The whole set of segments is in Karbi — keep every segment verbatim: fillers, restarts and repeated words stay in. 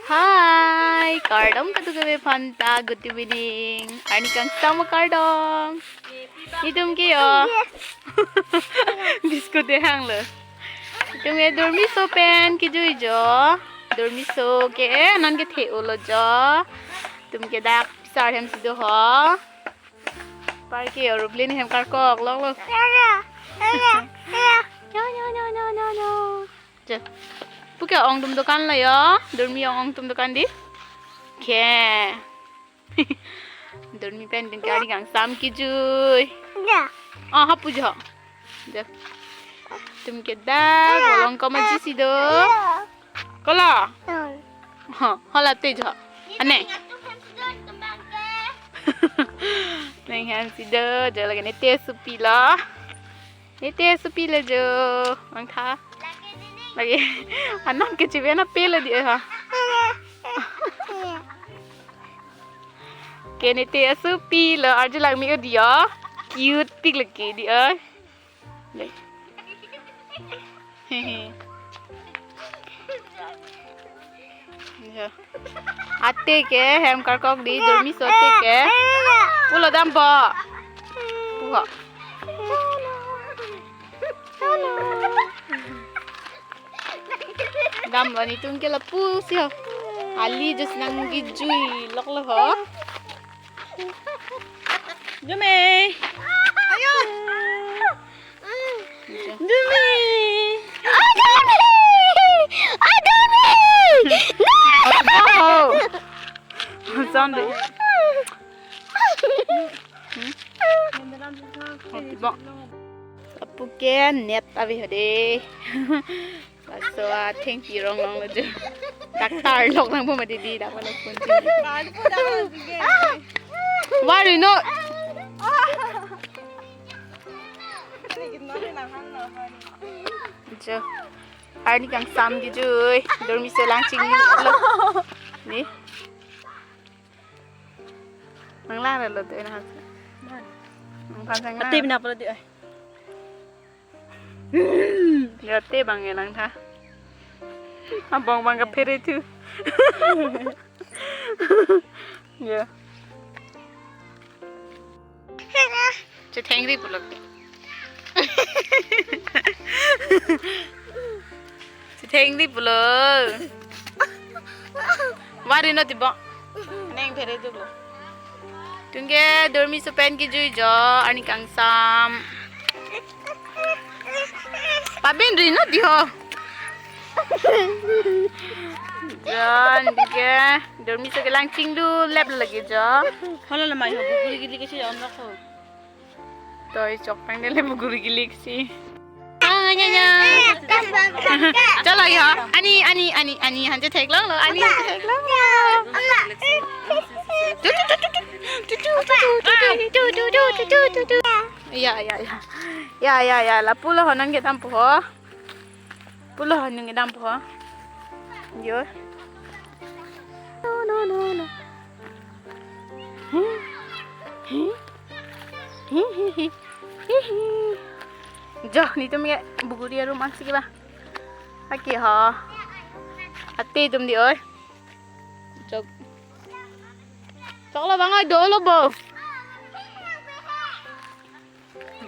Hi, kardom kadokave aphanta, good evening. Arni kangsam kardom. Netum ke yo. Biscuit dehang lo. Netum ke dormiso pen kejui jo. Dormiso ke non kethe-olo jo. Netum ke dak pisar hem si do ho. Par ke aeroplane hem karkok lok lo. No, no, no, no, no, no. Je. Puke ong atum dokan lo yo. Dormi ong atum dokan di. Ke. Dormi pen din kari kangsam kejui. Ya. Ah, hapu jo. Je. Netum ke dak, bolong koma ji si do. Ya. Kola? Hmm. Ha, hala te jo. Ane. Neng hem si do, jo lake nete supi lo. Nete supi lo jo. Langtha. Lake. Anam ke chibe na pe lo di ha. Ke nete supi lo, arju lang mi o di yo. Cute pik lake di o. Dei. Hehe. Ya. Ate ke hem karkok di, dormiso ate ke. Pulo dampo. Pulo. Damlo netum ke lapu si ho. Ali just nang kejui lok lo ho. Jumei. Ayo. Jumei. Adoni. Adoni. No. Oh. Sound deh. Hmm? Oh, tibok. Lapu ke net ave ho dei. Laso athengpi rong long lo jo. Doctor lok nangpo mati di, dak mana pun. Why you not? Jo. Arni kangsam kejui. Dormiso lang chinglu lo. Ni. Nang lang lo tu na. Nang phan sang lang. Ate bina pala di ai. Gate bang ya langtha. Abong bang kaphere tu. Ya. Chethengri pulo. Chethengri pulo. Wari no tibok. Neng phere dulu. Netum ke dormiso pen kejui jo, arni kangsam. Pabin ri no di ho. Jon, netum ke dormiso kelang chinglu lep lagi jo. Hala lamai ho, bukuri gili kesi on lok ho. Toi chok tang dele bukuri gili kesi. Ah, ya, ya. Chalo ya. Ani, ani, ani, ani, hanje theklong lo. Ani, hanje theklong lo. Tu, tu, tu, tu, tu. Tu, tu, tu, tu, tu, tu, tu, tu, tu, tu, tu. Ya, ya, ya. Ya, ya, ya. Lapu lo ho nang kedampo ho. Pulo ho nang kedampo ho. Yo. No, no, no, no. Hi. Hi. Hi, hi, hi. Hi, hi. Jo, netum ke bukuri arum ansi ke ba. Aki ho. Ate atum di oi. Chok. Choklo bang oi, dolo bo.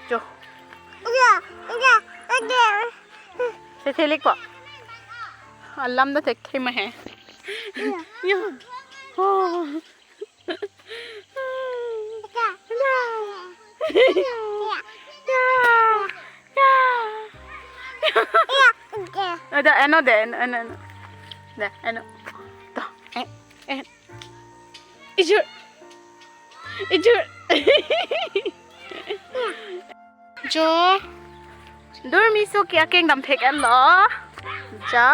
Jo. Sethelik po. Alam do thek thema he. Ya. Oh. Ada, eno de, eno, eno, eno. De, eno. To, eh, eh. Ijur. Ijur. Jo. Dormiso ke akeng damthek-et lo. Jo.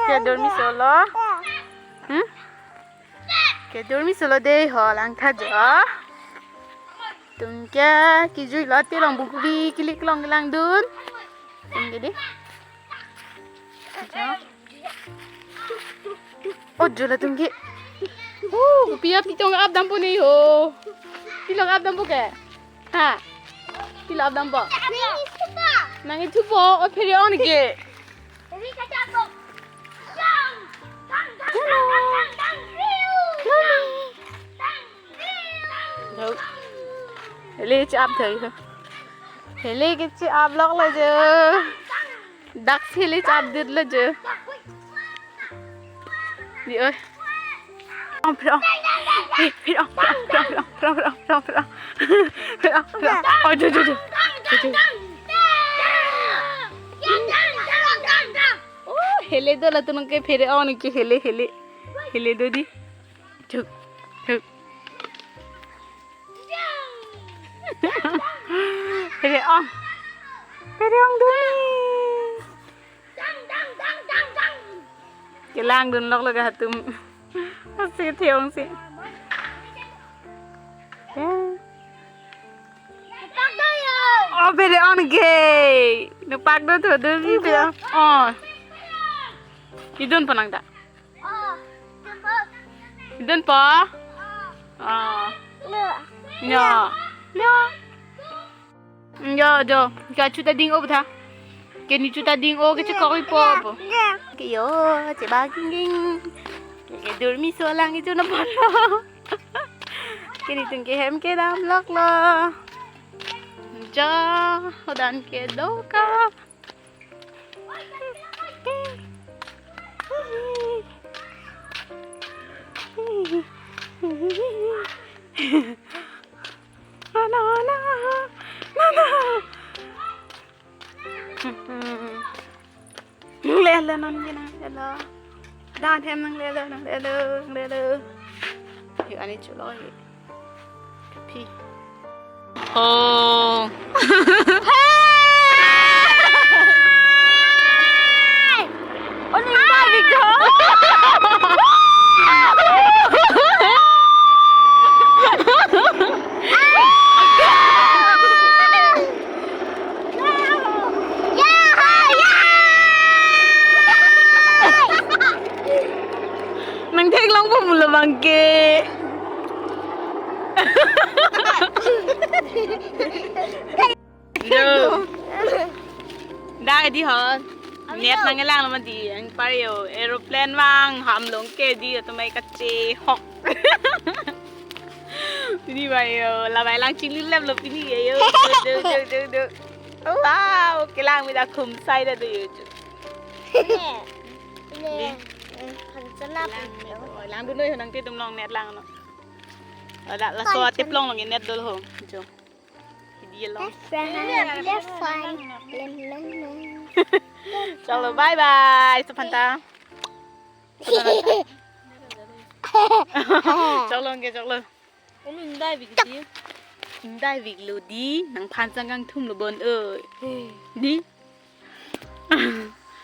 Ke dormiso lo. Hmm? Ke dormiso lo dei ho langtha jo. Netum ke kejui lo, ate along bukuri kili kelong kelangdun. Netum ke dei. Jo. Oh, jo latum ke. Oh, pi ap pitong ap dampo nei ho. Pilong ap dampo ke? Ha? Pilong ap dampo. Nang ithupo, oh, phere on ke. Chap thai ho. Hele ke chap lok lo jo. Dak hele chap dit lo jo. Di oi. Ong, phir ong. Phir ong, phir ong, phir ong. Phir ong, phir ong. Oh, jo, jo, jo. Jo, jo. Oh, hele do latum ke phere ong ke hele, hele. Hele do di. Thuk, thuk. Phere ong. Phere ong dun. Kelangdun lok lo ke latum. Asi the ong si. Ya. Oh, phere ong ke. Nepak do tho dun phere ong. Oh. Idun ponang da. Idun po? Oh. Nyo. Nyo. Nyo, jo. Ke chuta ding-o tha. Ke ne chuta ding-o ke chekok po po. Ke yo, chebak ging ging. Ke durmi so lang ijo na pon lo. Ke netum ke hem kedam lok lo. Jo, hodan ke do ka. Nanglelo non ke nanglelo. Dan hem nanglelo, nanglelo, nanglelo. Hi ani chulo hi. Phi. Oh. Hey! Oning ta big ho. Nang theklong po pulo abang ke. Jo. Da di ho. Net nangkelang lo mati, anpar yo aeroplane vang ham long ke di atum ai kachehok. Pini bai yo, la bai lang chingli lep lo pini ke yo. Do, do, do, do. Wow, kelang mi da khum sai da do yo. Ne. Ne. Di. Eh, han sana. Kelang mi do. Langdun noi ho nangtum along net lang non. La, laso atip along along net dolo ho. Jo. Hidi along. Left hand, left hand. Lem, lem, lem. Choklo, bye bye. Sophanta. Choklo ke, choklo. Unu indai bik di. Indai bik lo di, nangphan sang kangthum lo bon oi. Di.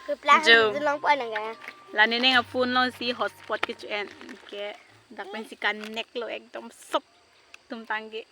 Keplang Jo. Di long pon nang ka. La ne neng a-phone along si hotspot ke chu en ke. Dak pen si connect lo ekdom sop tum tangke.